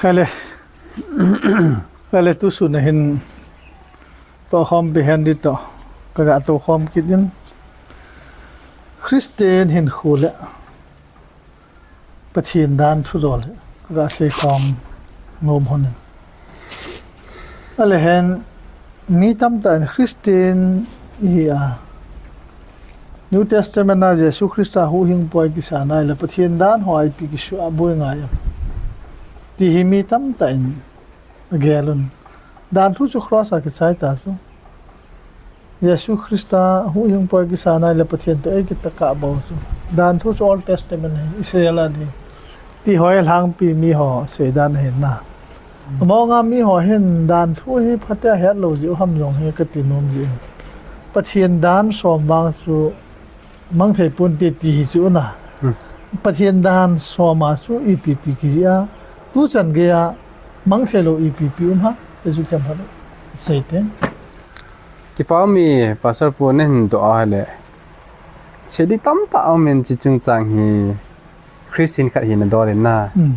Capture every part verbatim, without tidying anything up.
Kale, kale tu sun a hin tohkhompi hen di toh, kaga tohkhom kit in. Christian hinkho le Pathen dan thu dol hi kaga seikhom nom hon in. Ale hen, mi tamtah in Christian ihi a, New Testament a Jesu Christa huhhingpu a kisan a ile Pathen dan ho ipi kisuh a boi ngai em, ti hi mi tamtah in agel un. Dan thu chu cross a kichai ta chu. Jesu Christa huhhingpu a kisan a ile Pathen toh eikitah a bou chu. Dan thu chu Old Testament hi, Israel a di, ti ho hi lhangpi mi ho seidan ahin na. Among a mi ho hin dan thu hi phatea hetlou jeh u ham jong hi kati nom jeh in. Pathen dan som vang chu mang thei ponte ti hi chu na. Hmm. Pathen dan som a chu ipi ipi kijih a, tu chan gei a mang theilou ipi ipi um ham, ti chu themkhat sei teng. Kipa um e, Pastor pu nahin doh a le. Sei ding tamtah um in, hiche chungchang hi Christian khat hina dol in na. Hmm.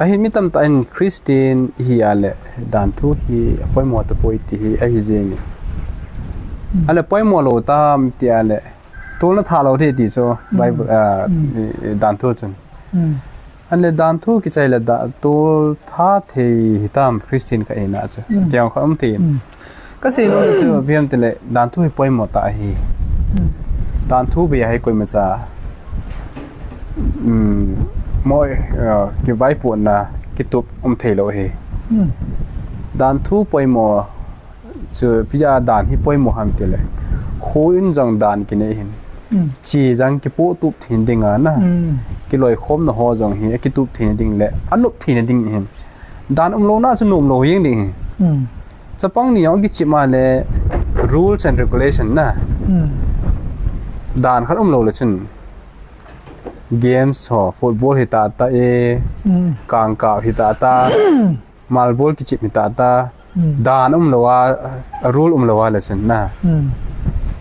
Ahin mi tamtah in Christian ihi a le dan thu hi apoimo tapoi ti hi ahi jeng in. Hmm. Ale poimo lou tam ti a le tolna tha lou thei ti chu. Hmm. Bible, ah, Hmm. i, i, dan thu chun. Hmm. Ale dan thu kichai le da, tol tha thei hitam Christian khat hina chu. Hmm. Tiang khat um thei. Hmm. Kasei nom chu ipi ham tile dan thu hi poimo tah ahi. Hmm. Dan thu bia hi koimacha, um, mo, uh, kivaipohna kitup um theilou ahi. Hmm. Dan thu poimo chu ipi jeh a dan hi poimo ham tile, kho in jong dan kinei hin. Hmm. Chi jong kipoh tup thei ding a na. Hmm. Kiloikhomna ho jong hi akitup thei ding le anop thei ding hin. Dan umlouna chu nomlou jeng ding hi. Hmm. Chapang ni jong kichep a le rules and regulation na. Hmm. Dan khat umlou le chun games ho, football hi tata e, Hmm. kangkap hi tata, marble kichep hi tata, Hmm. dan umlou a, rule umlou a le chun na. Hmm.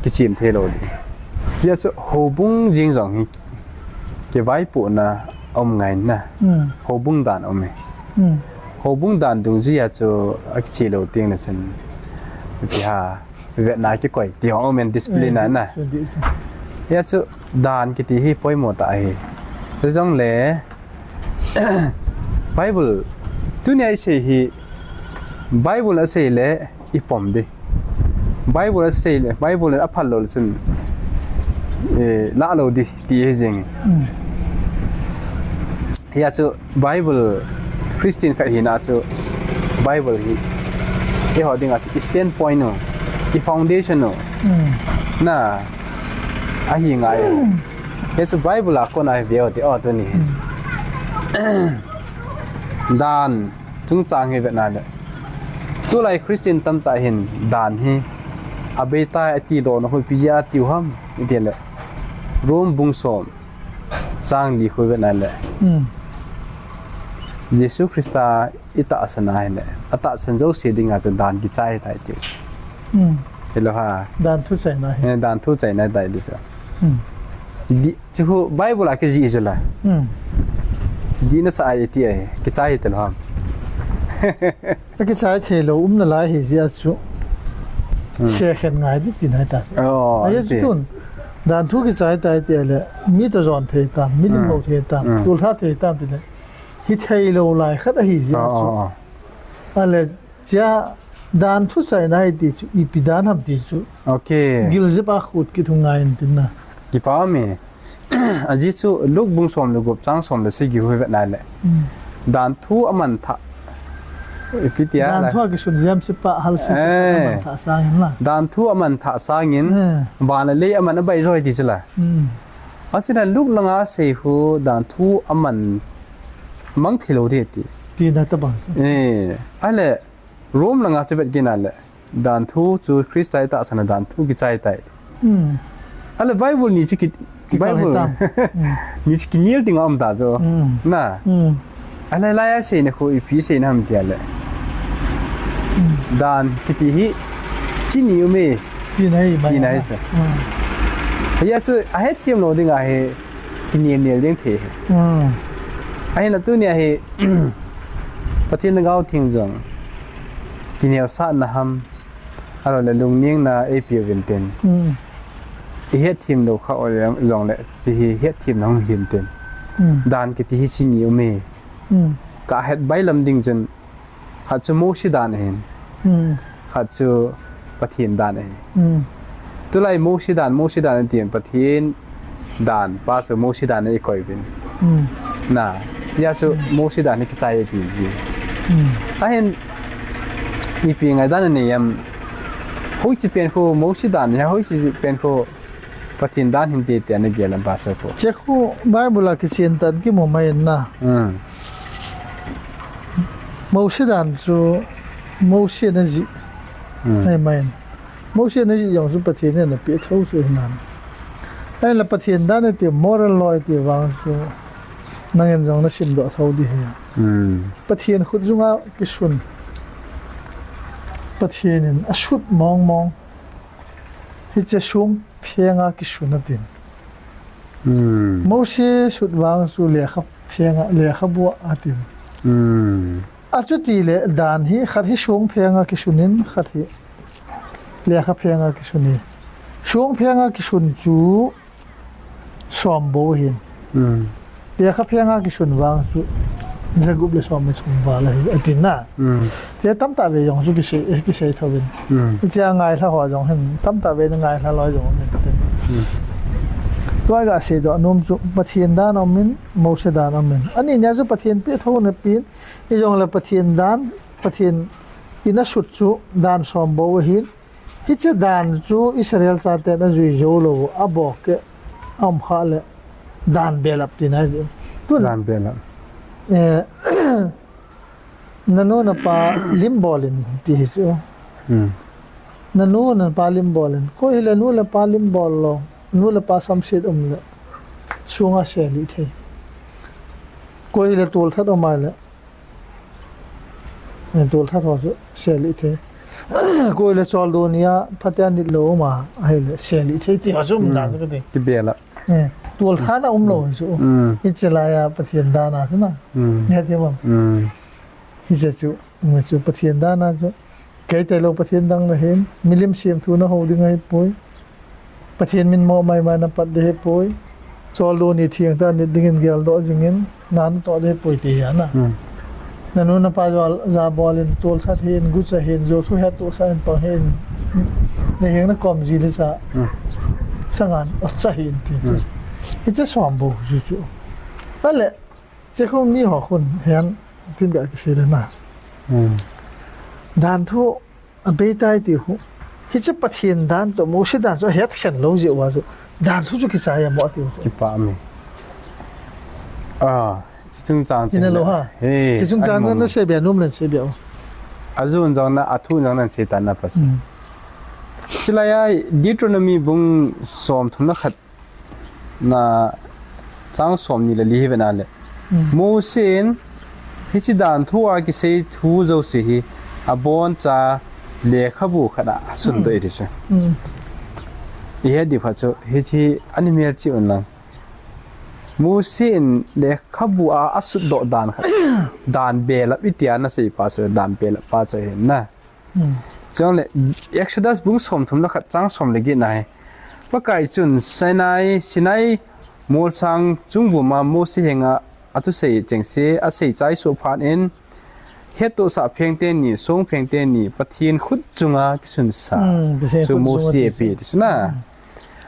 Kichem theilou ding. Hijeh chun houbung jeng jong hi kivaipohna um ngai na. Hmm. Houbung dan um e. Hmm. Houbung dan dungjui a chu akiche lou teng le chun, ipi ham, vetna kikoi ti ho um in, discipline Eh, na. so di chu. Hijeh chun dan kiti hi poimo tah ahi. Chujongle Bible, tunia isei hi Bible asei le ipom di. Bible asei le, Bible in aphal lou le chun, eh, lah lou di ti ahi jeng e. Mm. Hijeh chun Bible, Christian khat hina chu Bible hi eiho dinga chu i standpoint u, i foundation u. Mm. Na, ahi ngai. Mm. Hijeh chun Bible a kona hi veu ti o tuni. Mm. Dan chungchang hi vetna le. Tulai Christian tamtah hin dan hi abeitai ati lona hu ipi jeh a tiu ham iti le. Rome bung som chang li khu vetna le. Mm. Jesu Christa itahsan a hile, atahsan jouse dinga chu dan kichai tai tiu. Mm. Hilou ham. Dan thu chaina hi. Eh, dan thu chaina tai ti chu. Mm. Di, chu khu Bible a kijih chu la. Mm. Dihna sa ai ti ai, kichai ti lou ham. Akichai theilou um nalai hi jeh a chu. Hmm. Sekhen ngai di tina ta. Oh, ahi ti. Tun, dan thu kichai tai ti le, mi toh jon thei tam, milim Hmm. ho thei tam, Hmm. toltha thei tam ti le. Hi theilou lai khat ahi jeh a Oh, chu. Oh, oh. Ale, chia dan thu chaina hi ti chu, ipi dan ham ti chu. Okay. Gil jep a khut kithung ngai in tin na. Kipa um e. Ajeh chu Luke bung som le gup chang som le sagi khu vetna le. Hmm. Dan thu aman thah. Ipi tia Dan la. thu a kisun jam sipa hal si Eh. aman thah sangin la. Dan thu aman thah sangin. Eh. Van le lei aman abai joi ti chu la. Hmm. Achuti Luke langa sei khu dan thu aman mang theilou di ti. Tina tabang. Eh. Ale Rome langa chu vet kit na le. Dan thu chu Christa itahsan a dan thu kichai tai. Hmm. Ale Bible ni chu ki, Kikal Bible hi tam. Hmm. ni chu kinel dinga um ta chu. Hmm. Na. Hmm. Ale laiya seina khu ipi seina ham tia le. Hmm. Dan kiti hi chini um e. Tina hi mai Tina na. hi chu. Hmm. Hijeh chu ahethem lou dinga hi kinel nel ding thei hi. Hmm. Ahinla tunia hi Pathen Lhagao Theng jong kineosahna ham, ahilouleh lungnengna eipeuvin tin. Hmm. Ihetthem lou kha jongleh, hiche hi hetthem na hung hin tin. Hmm. Dan kiti hi chi ni aume. Hmm. Kahet bailam ding chun, khat chu Mose dan ahin. Hmm. Khat chu Pathen dan ahi. Hmm. Tulai Mose dan, Mose dan atin, Pathen dan pa chu Mose dan a ikoi uvin. Hmm. Na, hia chu Mose dan hi kichai ati ji. Hmm. Ahin, ipi ngaidan anei em. Hoiche pen khu Mose dan, hia hoiche pen khu Pathen dan hinte tia nagel em, Pastor pu. Hiche khu Bible a kichen tah in kimu mai in na. Hmm. Mose dan chu Mose in ajih. Hmm. Ahi mai in. Mose in ajih jong chu Pathen in anapeh thou chu ahi nan. Ahinla Pathen dan iti, moral law iti vang chu nangin jong nasimdoh thou ding ahi. Hmm. Pathen khut jung a kisun. Pathen in asut mong mong. Hiche song pheng a kisun atin. Hmm. Mose sut vang chu lekha pheng a, lekhabu a atin. Hmm. Achuti le dan hi, khat hi song pheng a kisun in, khat hi lekha pheng a kisun in. Song pheng a kisun chu som bou ahin. Hmm. Lekha pheng a kisun vang chu jagup le som le thum val ahi, atin na. Hmm. Hiche tamtah vei jong chu kisei, eh, kisei thou vin. Hmm. Hiche a ngailha ho jong hin, tamtah vei na ngailha loi jong hin, atin. Hmm. Tua iga seidoh nom chu Pathen dan aum in, Mose dan aum in. Ani nia chu Pathen peh thouna pen, hijongle Pathen dan, Pathen in asut chu dan som bou ahin. Hiche dan chu Israel chaten ajui jou lou, abol keh, aum khah le dan belap tina ahi. Tun, dan belap. Eh, nanu napa lim bol in ti hi chu. Hmm. Nanu napa lim bol in. Koi hile nu le pa lim bol lou. Nu le pa samset um le. Sunga selih thei. Koi hile tolthat um a le. Eh, tolthat ho chu selih thei. Koi le choldo nia phatea nit lou um a, ahile selih thei ti ho chu um dan chu kati. Ti belap. Eh, tolthat a um lou chu. Hmm. Hiche laiya Pathen dan a chu na. Hmm. Nge ti bang. Hmm. Hiche chu, hiche chu Pathen dan a chu. Kei tailou Pathen dang nahin, milim semthu nahou ding ahipoi. Pathen min mo maimai napat ding ahipoi. Choldo ni thengtah nit dingin geldoh jingin, na natoh ding ahipoi ti hi ana. Hmm. Nanu napa jal, jabol in, tolthat hin, gucha hin, jothu hetohsah in pang hin, naheng nakom ji le cha. Hmm. Sangan, ocha hin ti. Hmm. Hiche som bou chu chu. Ahile, hiche khu mi ho khun hin, tin ga kisei le na. Hmm. Dan thu abeitai ti khu. Hiche Pathen dan toh Mose dan chu ahet khen lou jeh uva chu dan thu chu kichai a mo ati u chu. Kipah me. Ah, hiche chungchang chu. Ina lou ha. He, hiche chungchang na, na seibe nom le seibe u. Ajun jong na, athu jong na sei tan na Pastor. Hmm. Chulaiya Deuteronomy bung somthum le khat na chang somni le li hi vena le. Hmm. Mose in hiche dan thu a kisei thu jouse hi aboncha lekhabu khat a asundoh e ti chu. Hmm. Ihet diu khat chu hiche hi ana melchih un lang. Mose in lekhabu a asutdoh dan khat. Dan belap itia nasei pa chu, dan belap pa chu ahi na. Hmm. Chule, Exodus bung somthum le khat chang som le get na hi. Pakai chun Sinai, Sinai molsang chungvum a Mose henga athusei chengse, asei chai soh phat in, hetohsah pheng teni, song pheng teni, Pathen khut chunga kisunsa. Hmm, Pathen khut chunga kisunsa. Chu Mose ape ti chu na. Hmm.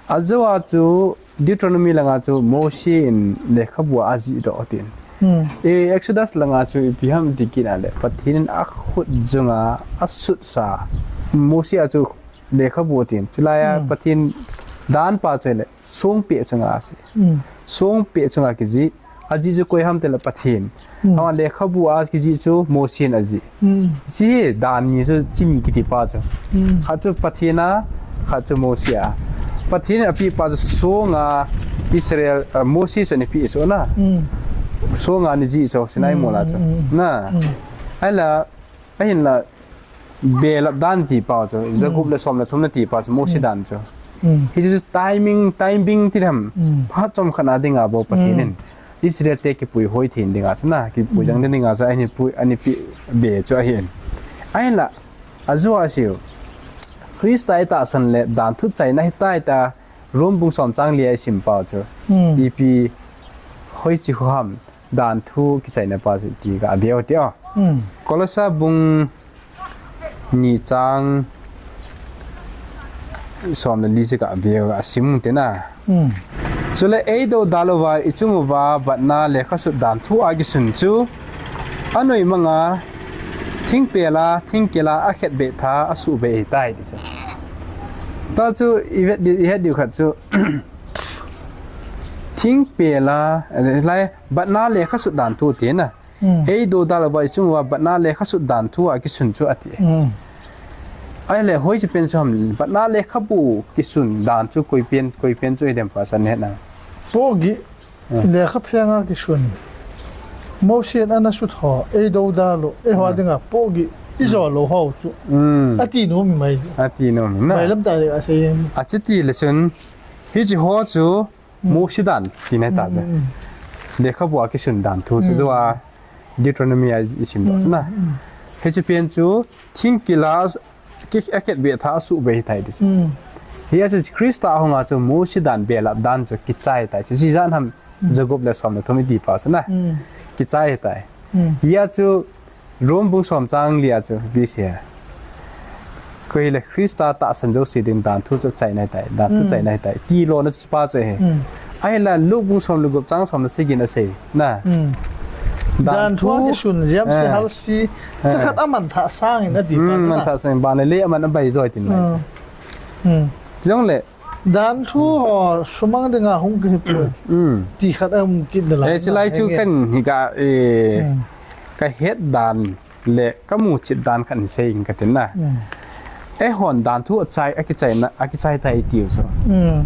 Ajou a chu Deuteronomy langa chu Mose in lekhabu a ajihdoh tin. Hmm. E, Exodus langa chu ipi ham ti kit na le, Pathen in akhut chunga asutsa Mose a chu lekhabu tin. Chulaiya, hmm, Pathen dan pa chu le, songpeh chunga asei. Hmm. Songpeh chunga kijih. Ajih chu koi ham tile Pathen. Hmm. Ama lekhabu a kijih chu Mose in ajih. Hmm. Hiche dan ni chu hiche ni kiti pa chu. Hmm. Khat chu Pathen a, khat chu Mose a. Pathen in apeh pa chu songa Israel, ah, Mose chu ana peh chu na. Hmm. Songa ana jih chu Sinai mol a chu. Hmm, hmm, hmm. Na. Hmm. Ahinla, ahinla, belap dan ti pa chu, hmm, jagup le som le thum na ti pa chu, Mose, hmm, dan chu. Hmm. Hiche chu timing, timing ti ham. Hmm. Phat chomkhat na dinga bou Pathen in. Hmm. Israel te kipui hoi thei dinga chu na, kipui jang dinga chu ani pui, ani pe be chu ahin. Ahinla, ajo a chu Christa itahsan le danthu chaina hitai ta, Rome bung som chang li a isim pau chu. Hmm. Ipi hoiche ham danthu kichaina pa chu ti ga be u te o. Hmm. Kolosa bung ni chang som le li chu ka be u, asim u te na. Hmm. Chule eidoudal uva ichung uva batna lekha sut danthu a kisun chu anoimanga thingpel a, thingkil a, akhetbeh tha asuhbeh ahitai ti chu. Ta chu ihet diu, ihet diu khat chu thingpel a, eh, lai, batna lekha sut danthu ti na. Hmm. Eidoudal uva ichung uva batna lekha sut danthu a kisun chu ati. Hmm. Ahile hoiche pen chu ham, batna lekhabu kisun dan chu koi pen, koi pen chu hidem pa san he na. Pohgih, hmm, lekha phenga kisun. Mosi in ana sut ho, eidoudal u, eiho, hmm, dinga pohgih ijo lou ho chu. Hmm. Ati nom mai. Ati nom na. Bailam tah le asei. Achuti le chun, hiche ho chu, hmm, Mosi dan tina ta chu. Hmm, hmm, hmm. Lekhabu a kisun danthu chu, hmm, jo a Deuteronomy a isim doh chu na. Hmm, hmm. Hiche pen chu thingkil a ki, akhetbeh tha asuhbeh ahitai ti chu. Hmm. Hia chu Christa ahunga chu Mosi dan belap dan chu kichai tai chu. Ijat ham, hmm, jagup le som le thum iti pa chu na. Hmm. Kichai tai. Hmm. Hia chu Rome bung som chang li a chu B C a. Koi le Christa tahsan jouse ding danthu chu chaina ahitai, danthu, hmm, chaina ahitai. Ti lona chu pa chu ahi. Hmm. Ahinla Luke bung som le gup chang som le sagi na asei na. Hmm. Danthu, danthu a kisun jep se, eh, halse, eh, chakhat aman thah sangin ati, hmm, pa, man thah sangin ban le lei aman abai joi tin lai, hmm, se. Hmm. Jongle danthu ho sumang dinga hung kahi poi. Hmm. Ti khat aum kit nalai. Eh, chulai chu kan hi ka, eh, hmm, kahet dan le kamuchet dan khat hin sei inge kati na. Hmm. Eihon danthu achai, akichaina, akichai tai tiu chu. Hmm.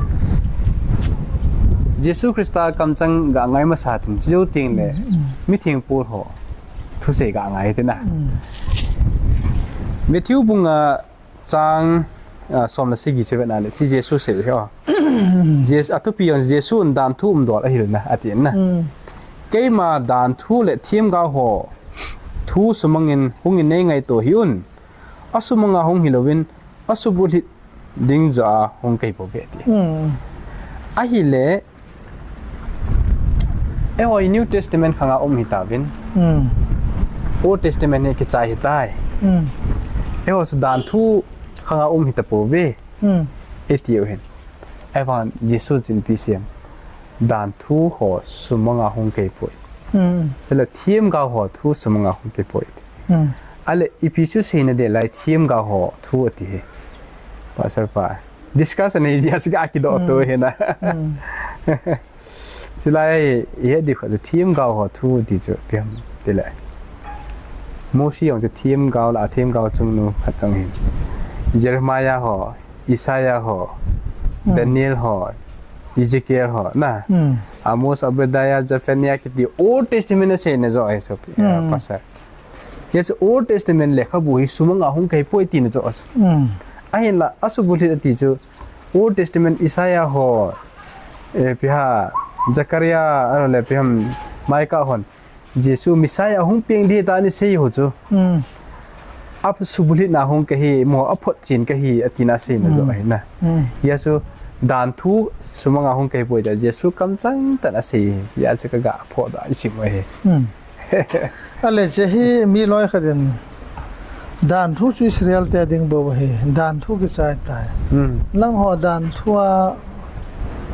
Jesu Christa kamchang ga ngai masa tin chu teng le, hmm, mithengpu ho thusei ga ngai ti na. Hmm. Matthew bunga chang, ah, som le sagi chu vena le, hiche Jesu sei ho. Jesu, athupi jong Jesun danthu umdol ahil na, ati na. Hmm. Keima danthu le themgao ho thu sumangin hungin nei ngaito hih un. Asumanga hung hilouvin, asubulhit ding joh a hung kahi pouve ati. Hmm. Ahile, eiho hi New Testament khanga um hitauvin. Hmm. Old Testament hi kichai hitai. Hmm. Eiho chu danthu khanga um hita pouve. Hmm. Iti u hin. Ahivang Jesu chun ipi asei em. Danthu ho sumanga hung kahi poi. Hmm. Ahile themgao ho thu sumanga hung kahi poi. Hmm. Ahile ipi chu seina ding lai themgao ho thu ati hi. Pastor pa. Discussion hi jia chu ka kidoh to, hmm, hi na. Hmm. Chulai, ihet diu khat chu themgao ho thu ti chu ipi ham tile. Mosi jong chu themgao lah a themgao chungnung khat jong ahin. Jeremiah ho, Isaiah ho, hmm, Daniel ho, Ezekiel ho, na. Hmm. Amos, Obadiah, Zephaniah kiti Old Testament a seina joh ahi chu, eh, hmm, pastor. Hia chu Old Testament lekhabu hi sumanga hung kahi poi tina joh ahi chu. Hmm. Ahinla, asubulhit ati chu Old Testament Isaiah ho, eh, ipi ham, Zechariah, ahilou le ipi ham, Micah hon Jesu Messiah ahung peng ding tah ana sei ho chu. Hmm. Asubulhitna hung kahi, mo aphotchen kahi, atina aseina joh ahi na. Hmm. Hia chu danthu sumanga hung kahi poi tia Jesu kamchang tah in asei, hia chu ka ga phodoh a isim u ahi. Hmm. Ahile hiche hi mi loi khat in, danthu chu Israel te ding bou ahi, danthu kichai tai. Hmm. Lang ho danthu a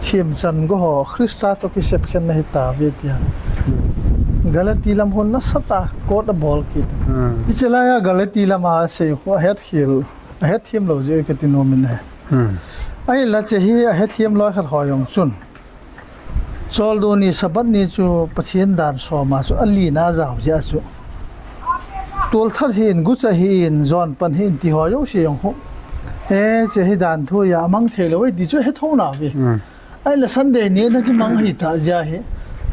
themchan go ho Christa toh kisepkhenna hita ve tia. Hmm. Galati lam hon nasatah a quote abol kit. Hmm. Hiche laiya Galati lama asei ho ahetkhel, ahetthem lou jeh u kati nom in ahi. Hmm. Ahinla hiche hi ahetthem loi khat ho jong chun Choldo ni Sabbath ni chu Pathen dan soma chu alina jao jeh a chu. Tolthat hih in, gucha hih in, jonpan hih in ti ho jouse jong khu. Eh, hiche hi danthu ahi, amang thei lou ahi ti chu hetho nauve. Hmm. Ahile Sunday ni na kimang hita jeh a hi.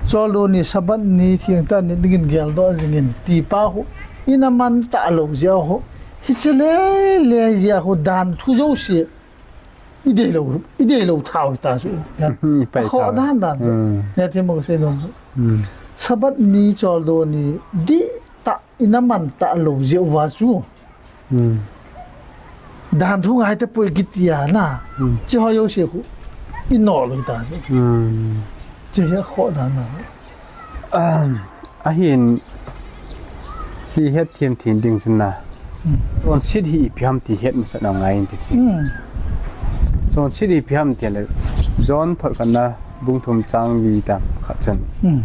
Choldo ni Sabbath ni thengtah ni dingin geldoh jingin ti pa khu. Ina man talou jeh a khu. Hiche lele jeh a khu danthu jouse. I dei lou, i dei lou thao ta chu. Ni pai thao. Khoh dan dan. Hmm. Ne thim mo se nom. Hmm. Sabbath ni choldo ni di ta ina man ta lou jeh uva chu. Hmm. Dan thu ngai te poi kiti a na. Hmm. Chi ho yo se khu. I no lou ta chu. Hmm. Chi he khoh dan na. Um, ahin, chi het thiam thiam ding sin na. Hmm. Chonset hi ipi ham ti het masat na ngai in ti chi. Hmm. Chonset hi ipi ham ti le, John thot khat na bung thum chang li tam khat chun. Hmm.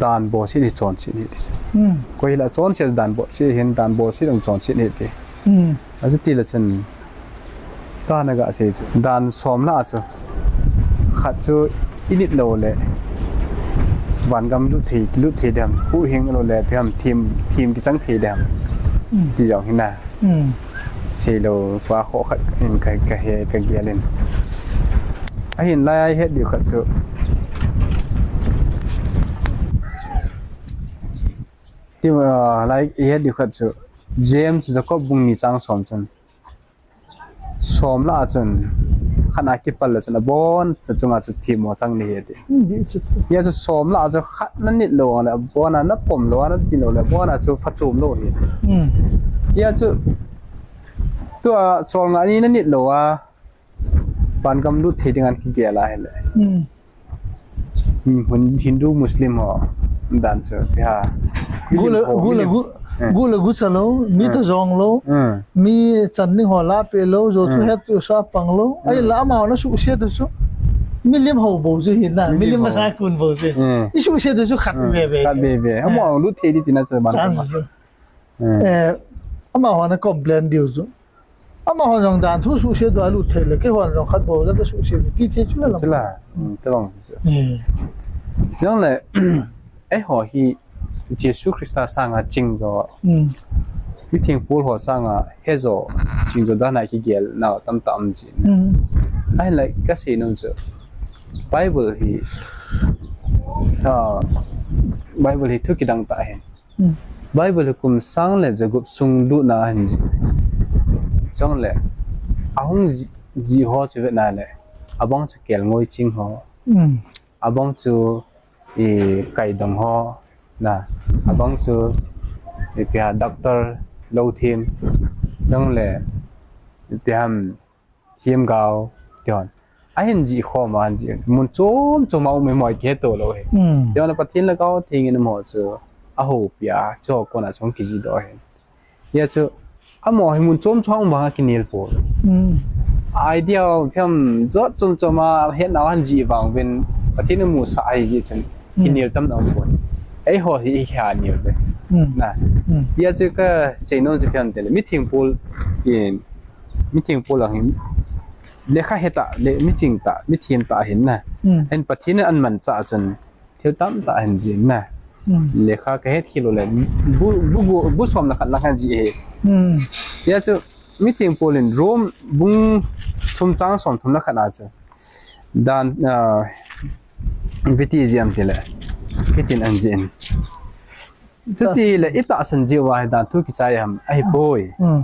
Dan bolset hi chonset hi ti chi. Hmm. Koi hila chonset dan bolset hin dan bolset jong chonset hi ti. Hmm. Achuti le chun, Dan a ga sei chu. Dan som lah a chu. Khat chu i nit lou le. Vangam lut thei, lut thei dem. Huhhing lou le, ipi ham thim, thim kichang thei dem. Mm. Ti jong hi na. Mm. Sei lou, pa khoh khat in ka, ka he, ka gel in. Ahin lai a i het diu khat chu. Ti, ah, lai i het diu khat chu. James, Jacob bung ni chang som chun. Som lah a chun, khat a kipal le chun, abon, chu chunga chu thim mo chang ni he ti. Hmm, di chu. Hia chu som lah a chu khat na nit lou le, abon a na pom lou, na tin lou le, abon a chu phachom lou hi. Hmm. Hia chu, tua chol nga ni na nit lou a, vangam lut thei ding a kigel a hile. Hmm. Hmm, Hin-, Hindu, Muslim ho dan chu, ya. Gu le, milim ho, gu le, milim. Gu, eh. Gu le gu cha lou, mi eh. Thajong lou, eh. Mi chan ding ho la pe lou, jo thu eh. Het tu sa pang lou. Eh. Ahi la ama na suhset tu chu. Milim ho bou chu hi na, milim milim ho. Masa kun bou chu. Eh. I suhset tu chu khat eh. Ve ve. Khat ve ve. Eh. Ama lut thei di tina chu ban. Chance chu. Eh. Eh, ama ho na complain diu chu. Amaho jong dan thu suhset a lut thei le, keiho jong khat bou le ka suhset ti thei chu la. Chu la, um, tabang chu. Hmm. Jong le, eiho hi Jesu Christa sanga ching jo. Hmm. Mithengpol ho sanga he jo, ching jo dan a kigel nau tamtah um ji. Hmm. Ahin le ka sei nom chu. Bible hi, ah, Bible hi thu kidang tah ahin. Hmm. Bible hi kum sang le jagup sung lut na ahin ji. Chong le, ahung ji, ji ho chu vet na le, abang chu kelngoi ching ho. Hmm. Abang chu i kaidong ho, na, abang chu ipi ham doctor lou thim, chong le, ipi ham Themgao, ti hon. Ahin jih khom a, ahin jih. Mun chom chom a um e mo, kihe to lou hi. Hmm. Ti hon Pathen le Gao Theng in mo chu, ahoupi a, chu kona chu kijih doh hi. Hia chu, amaho hi mun chom chom a um vang a kinel poi. Hmm. Idea, thiam, jot chom chom a, hetna a ahin jih vang uvin, Pathen in musah ahi jeh chun, hmm, kinel tam na um poi. Eiho hi, hi a nel ve. Hmm. Na. Hmm. Hia chu ka sei nom chu ipi ham itile, mithengpol in, mithengpol lang hin, lekha he tah, le, mi ching tah, mi them tah ahin na. Hmm. Ahin Pathen in amanchah chun, thil tamtah ahin jih in na. Hmm. Lekha ka het khel lou le, bu, bu, bu, bu som le khat lang ahin jih e. Hmm. Hia chu, mithengpol in Rome bung thum chang som thum le khat a chu. Dan, ah, ipi ti jih ham itile, hitin ahin jih in. Chuti le, i tahsan jeh uva hi danthu kichai ham, ahipoi. Hmm.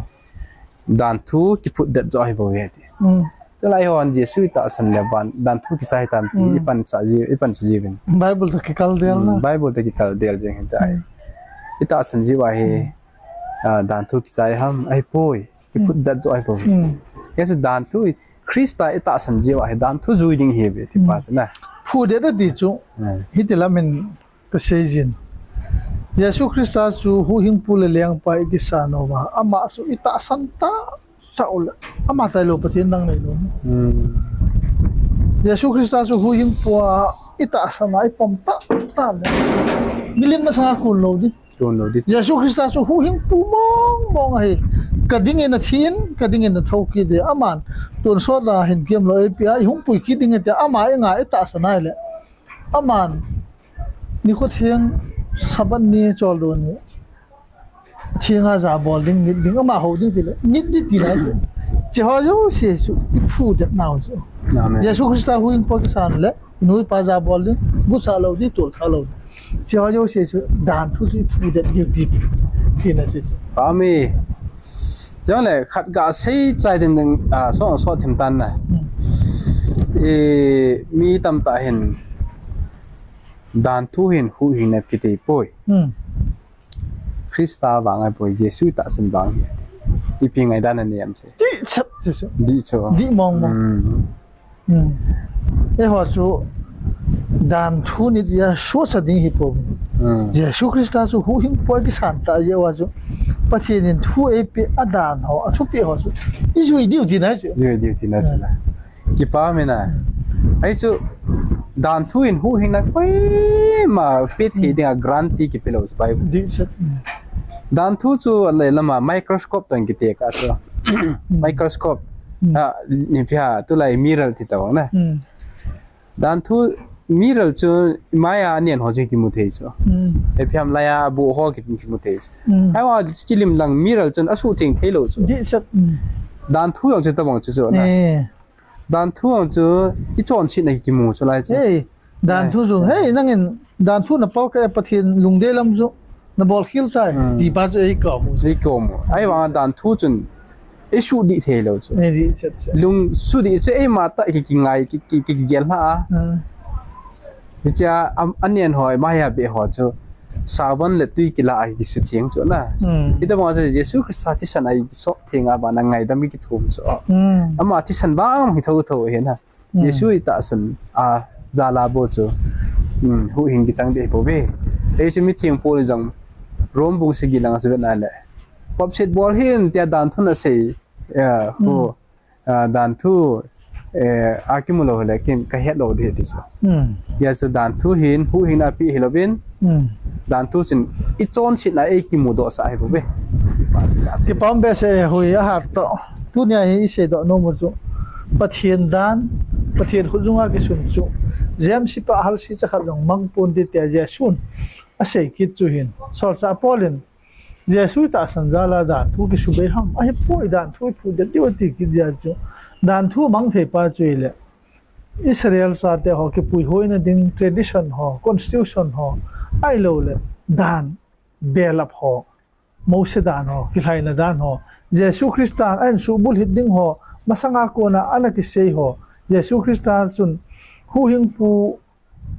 Danthu kiphutdet joh ahi bouve ti. Hmm. Tulai hon Jesu i tahsan le ban, danthu kichai tam ti, hmm, i pansah ji, i pansah jiuvin. Bible toh kikal del na. Hmm, Bible toh kikal del jeng hin tai. Hmm. I tahsan jeh uva hi, hmm, ah, danthu kichai ham, ahipoi. Kiphutdet joh ahi bouve. Hmm. Hia chu danthu, Christa i tahsan jeh uva hi danthu jui ding ihiuve, ti pa chu na. Phutdet ati chu, hmm, hiti lam in Ka seijin. Jesu Christa chu huhhingpu le lengpa i kisan uva. Ama chu i tahsan tahtah uleh. Ama tailou Pathen dang neilou. Hmm. Jesu Christa chu huhhingpu a i tahsan a i pom tahtah le. Milim masanga kun lou di. Kun lou di. Jesu Christa chu huhhingpu mong mong ahi. Ka dingin athi in, ka dingin athou kit e. Aman, tonsot a hin kiam lou, eipia, i hung pui kit ding e tia, ama i nga i tahsan a ile. Aman, nikho theng Sabbath ni choldo ni, thenga jabol ding, nit ding, ama hou ding tile, nit ding ti lai. Hiche ho jouse chu, i phudet nau chu. Amen. Jesu Christa huhhingpu kisan le, i nu i pa jabol ding, gucha lou ding, toltha lou ding. Hiche ho jouse chu, danthu chu i phudet ding ti, tina chu. Amen. Jongle khat gasei chai ding ding, ah, so, so thim tan na. Hmm. E, mi tamtah hin dan thu hin huhhingna kiti poi. Hmm. Christa vang ahipoi, Jesu tahsan vang ahi. Ipi ngaidan naneisah em? Dih chat, Jesu. Dih chu. Dih mong mong. Hmm. Hmm. Eiho chu dan thu nit jeh a suhsa ding hi poi. Hmm. Jesu Christa chu huhhingpu a kisan tah jeh uva chu Pathen in thu eipeh a dan ho, athupeh ho chu ijui diu tina chu. Jui diu tina chu. Hmm. Kipa mina. Hmm. Ahi chu dan thu in huhhingna koima pe thei dinga guarantee kipe lou chu Bible. Dih chat. Hmm. Dan thu chu alai lama microscope toh kiti ka chu. Hmm. Microscope. Hmm. Ha, ni pia, tulai mirror ti tao na. Hmm. Dan thu mirror chu maiya anen ho chu kimu thei chu. Hmm. Ipi ham laiya bu ho ki, kimu thei chu. Hmm. Ahivang chilim lang mirror chun asuhtheng thei lou chu. Dih chat. Hmm. Dan thu jong chu tabang chu chu na. Eh. Dan thu jong chu ichonsetna kimu chu lai chu. Eh. Dan thu chu, eh, nangin dan thu napalkeh e, Pathen lungdei lam chu nabol khel tai. Hmm. Ti pa chu eikou mu. Eikou mu. Ahivang dan thu chun eisudih thei lou chu. Eidih chat chat. Lung sudih chu eima tah ki, kingai, ki, ki, ki, kigel lha a. Hmm. Hichea, am, anen ho, maiya be ho chu. Savan le tui kila a kisutheng chu na. Hmm. Hitobang chu Jesu Christa thisan a kisop theng a bana ngaidam kithum chu. Hmm. Ama thisan bang hi thotho hi na. Hmm. Jesu tahsan a jal a bou chu. Hmm, huhhing kichang ding hi bou ve. Hichu mitheng Paul in jong Rome bung sagi langa chu vet na le. Vapset bol hih in tia dan thu nasei. Ya, hu. Hmm. Ah, dan thu, eh, akimu lou le kin kahet lou ding ti chu. Hmm. Hijeh chun dan thu hin huhhingna pe hilou vin. Hmm. Dan thu chun ichonsetna eikimudoh sah hi bou ve. Kipa um behseh e, hui ahat toh. Tunia hi isei doh nom u chu Pathen dan, Pathen khut jung a kisun chu, James pa halsi chakhat jong mang pon ti tia Jesun asei kit chu hin. Solchah Paul in Jesu tahsan jal a dan thu kisubei ham? Ahipoi, dan thu iphut det diu ati kit jeh chu. Dan thu mang thei pa chu ile Israel chate ho kipuihoina ding tradition ho, constitution ho, ahilou le dan belap ho, Mose dan ho, kilhaina dan ho, Jesu Christa a insubulhit ding ho, masanga kona ana kisei ho, Jesu Christa chun huhhingpu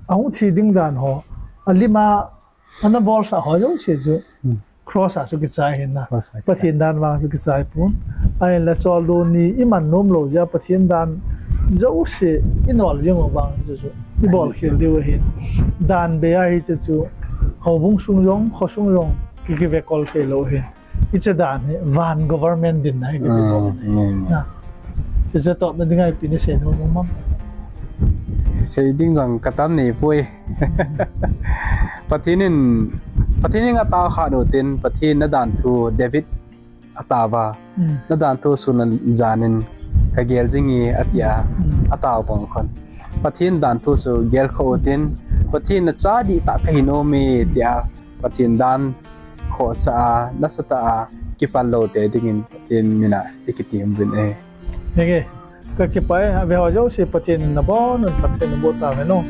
ahung thi ding dan ho, alim a ana bolsah ho jouse chu, hmm, cross a chu kichai ahi na. Cross a kichai. Pathen dan vang chu kichai pon. Ahinla choldo ni iman nom lou jeh a Pathen dan jouse inol jing u vang chu chu ibol khel diu ahi. Dan bei ahi chu chu houbung sung jong, kho sung jong ki, kivekol thei lou ahi. Hiche dan hi van government dinna ahi kati bou. Ah, amen. Na. Hiche chu topna dinga ipi nasei nom um am? Sei ding jong katam nei poi. Pathen in, Pathen in atao khat u tin, Pathen nadan thu David atao va. Hmm. Nadan thu sun le jan in kagel jing e atia, hmm, atao bang khun. Pathen dan thu chu gelkhoh u tin, Pathen nacha dihtah kahi nom e tia, Pathen dan khohsah a, nasatah a, kipan lou te dingin Pathen min a ikitem uvin e. Henge, kakipah e, ave ho jouse Pathen in nabon un phatthei naboh tauhen o.